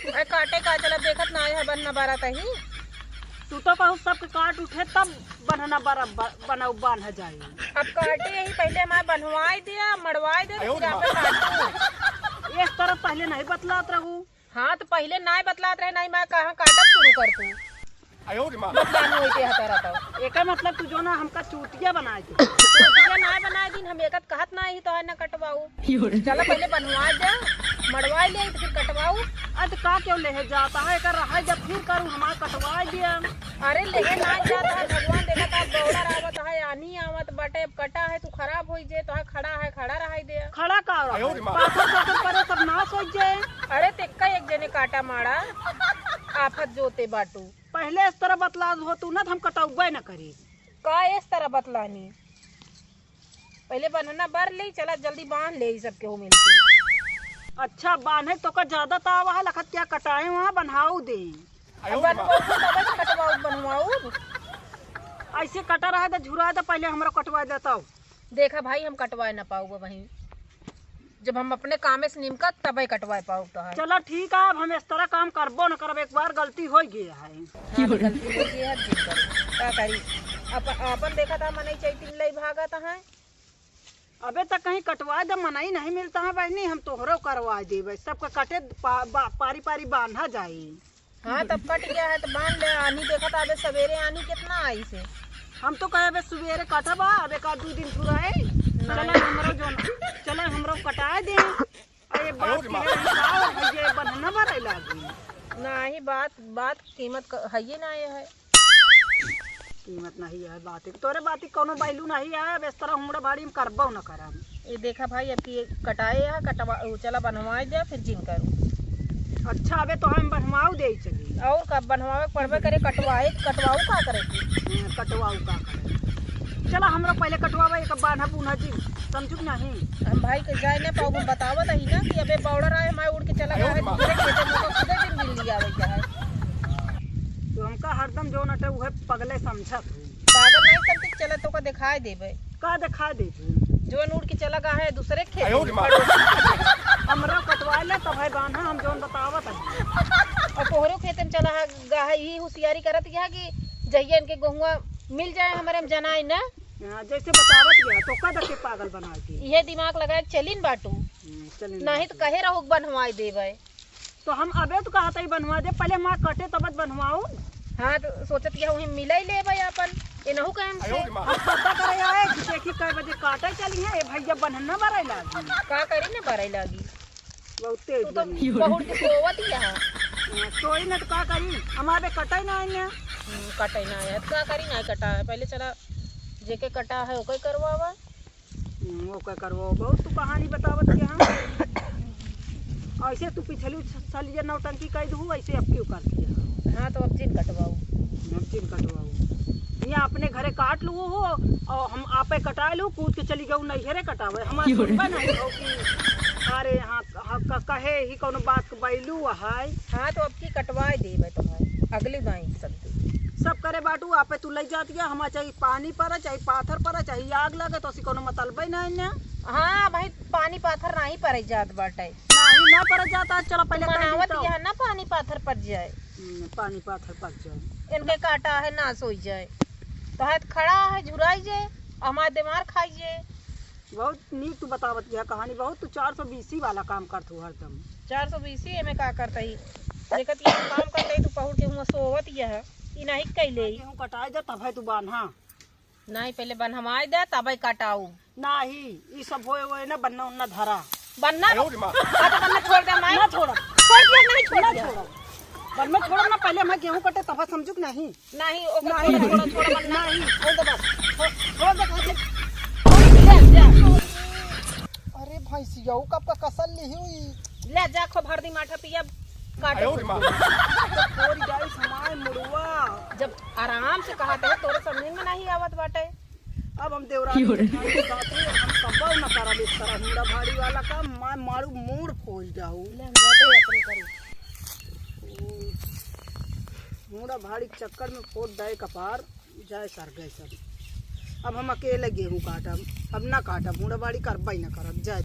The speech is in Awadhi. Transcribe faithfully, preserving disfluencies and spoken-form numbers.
अरे काटे का चला, देखत ना आए है बन्हना बरत ही। तू तो कहू सबके काट उठे तब बन्हना बर-, ब-, बनऊ बान्ह जाई। अब काटे यही पहिले हमार बन्हवाई दिया, मड़वाई दिया, फिर आपे काटू। इस तरह पहिले नहीं बतलात रहू। हाँ, तो पहिले नाय बतलात रहे, नाय मैं कहाँ काटब शुरू कर तू। आयो रे माँ। बतलानी होते हतारा तो। एकर मतलब तू जो ना हमका चूतिया बनाए दे। चूतिया नाय बनाए दिन, हम एकत कहत नाय ही तो है ना कटवाऊ। चला पहिले बनवा दे, मड़वा ले, तो फिर कटवाऊ। अरे तो का क्यों लेहे जाता है, एकर रहा जब फिर करू हमार कटवा दिया। अरे लेहे नाय जाता है, भगवान देखत है, बौड़ा आवत है, आनी आवत बाटे, अब कटा है, तू खराब होई जे, तो है खड़ा है, खड़ा रहाई दे। खड़ा का रहा आयो है? रे माँ। पाथर साथर परे सब नाश होई जे। अरे तेक्का एक जने काटा माड़ा, आफत जोते बाटू। पहिले इस तरह बतला हो तू ना, तो हम कटौबे न करी। का इस तरह बतलानी? पहिले बन्हना बर ले, चला जल्दी बांध ले, ई सब केहू मिलके। अच्छा, बांधे तो का ज्यादा तावा है, लखत क्या कटाए वहाँ बन्हाऊ दे। अब बनवाऊ तबे तो कटवाऊ, बनवाऊ। ऐसे कटा रहा तो झुरा दे, पहिले हमरा कटवा देता। देखा भाई, हम कटवाए ना पाऊब वहीं, जब हम अपने कामे से निमका तबे कटवाए पाऊब तो है। चला ठीक है, अब हम इस तरह काम करबो न करब, एक बार गलती हो गई है। हाँ, तो गलती हो गई है, अब जिन करो। का करी? अप-, आपन देखा था मनई चैतिन लई भागत है। अबे तक कहीं कटवा दे, मनई नहीं मिलता है बहनी, हम तोहरो करवा देबे। सबका कटे पा-, बा-, पारी पारी बांधा जाई। हाँ, तब कट गया है तो बांध ले। आनी देखा था, अबे सवेरे आनी कितना आई से। हम तो कहे अबे सवेरे कटबा, अब एक आध दू दिन छुड़ाए। नहीं। चला हमरो जो, चला हमरो कटाए दे। अरे बात आयो रे माँ। के है, का भैया बन्हना बरई लागी। नहीं, बात, बात कीमत क-, है ये ना ये है। कीमत नहीं है बात के। तोरे बात के कौनो value नहीं है, अब इस तरह हुमड़ा भाड़ी हम करबो न करम। ये देखा भाई, अब की कटाए है, कटवा, उ चला बनवाए दे, फिर जिन करू। अच्छा, अबे तो हम बनवाऊ दे चली। और का बनवावे के पड़बे करे, कटवाए, कटवाऊ का करे की? हम्म, कटवाऊ का करे। चला, हमरा पहिले कटवावे, एक बान्हा बुन्हा जी, समझू कि नहीं? हम भाई के जाए ना पाऊ, हम बतावत ही ना कि अबे बौड़ा रहा है, हमारे उड़ के चला गया है, दूसरे खेते में तो खुदे दिन बिल्ली आवे क्या है। तो हमका हरदम जो नटे उहे पगले समझत हूँ। पागल नहीं समझी, चला तोका देखाए देबे। का देखाए देबे? जौन उड़ के चला गा है दूसरे खेत आयो रे में। माँ। हमरा कटवाए ले तब है बान्हा, हम जौन बतावत है। और तोहरो खेत में चला गा है, यही होशियारी करत गया कि जहिया इनके गोहुआ मिल जाए हमरे में जनाई ना। हाँ, जैसे बतावत गया, तो का देखे पागल बना के। इहे दिमाग लगाए चलिन बाटू। हम्म, चलिन नहीं तो बाटू। कहे रहो बनवाए देबे। तो हम अबे तो कहत हई बनवा दे, पहिले हमार कटे तब बनवाऊ। हाँ, तो सोचत कि हम मिलाई लेबे अपन, एनहू के हम से। आयो रे माँ। हम पता करे आए कि देखी कै बजे काटे चली है, ए भैया बन्हना बरई लागी। का करी ना बरई लागी। बहुत तेज तू तो बनी। बहुत सोवत ही है। हाँ, सोई ना तो का करी, हम अबे कटे ना आए ना। हम्म, कटे ना आए, तो का करी ना कटा है, पहिले चला जेके कटा है ओके करवावा। हम्म, ओके करवाओ, बहुत तू कहानी बतावत के हम। ऐसे तू पिछली स-, साल ये नौटंकी कई दहू, ऐसे अब क्यों कर दिया? हाँ, तो अब जिन कटवाऊ। अब जिन कटवाऊ। ये अपने घरे काट लू हो, और हम आपे कटाए लू, कूद के चली गऊ नैहरे कटावे। हमार सुनबे नहीं हो कि अरे हाँ, हाँ, क-, कहे ही कौनो बात के value है। हाँ, तो अब की कटवाए देबे तो भाई, अगली बाई सब। सब करे बाटू, आपे तू लई जात गया, हमार चाहे पानी पड़े, चाहे पाथर पड़े, चाहे आग लगे, तो असी कौनो मतलबे नहीं ना। हाँ भाई, पानी पाथर नहीं पड़े जात बाटे। नहीं, ना पड़े जाता, चला पहिले कह दी मनावत तो। यह ना पानी पाथर पड़ जाए। हम्म, पानी पाथर पड़ जाए। इनके काटा है, नाश हो जाए। तो हाथ खड़ा है, झुराई जाए, हमार दिमाग खाई जाए। बहुत नीक तू बतावत गया कहानी, बहुत तू चार सौ बीसी वाला काम करत हो हरदम। चार सौ बीसी एमे का करत ही? जेकर तू काम करत ही, तू पहुड़ के हुआं सोवत यह, ई नहीं कैले। गेहूं कटाए जा, तब है तू बान्हा। नहीं, पहले बन्हवाए दे, तबे कटाऊ। नहीं, ई सब होए, होए ना, बन्ना उन्ना धरा। बन्ना? आयो रे माँ। हाँ, तो बन्ना छोड़ दे, मैं। ना छोड़ा। छोड़ दिया, नहीं छोड़ ना दिया। छोड़ा। बन्ना छोड़ा ना, पहले मैं गेहूं कटे, तब समझू कि नहीं? नहीं, ओके, नहीं, छोड़ा, नहीं। छोड़ा, छोड़ा, बन्ना। नहीं। छोड़ दे बस। छोड़, छोड़ दे, कहाँ से? ले, ले। अरे भैंसिया, ऊ कब का कसल ली हुई? ले जा, खूब हरदी माठा पिया, काटे आयो रे माँ। तो तोरी जाई समाए मुड़वा। जब आराम से कहा थे, तोरे समझ में नहीं आवत बाटे। अब हम देवरानी जेठानी के साथे हम कब्बो न करब इस तरह हुड़ा भाड़ी वाला काम, मैं मारू मूड़ फोड़ जाऊ। ले, हम जाते हैं अपने करी। हुड़ा भाड़ी के चक्कर में फोड़ डाए कपार। जाए सर गए सब। अब हम अकेले गेहूं काटब, अब ना काटब, हुड़ा भाड़ी करबे ना करब, जाए।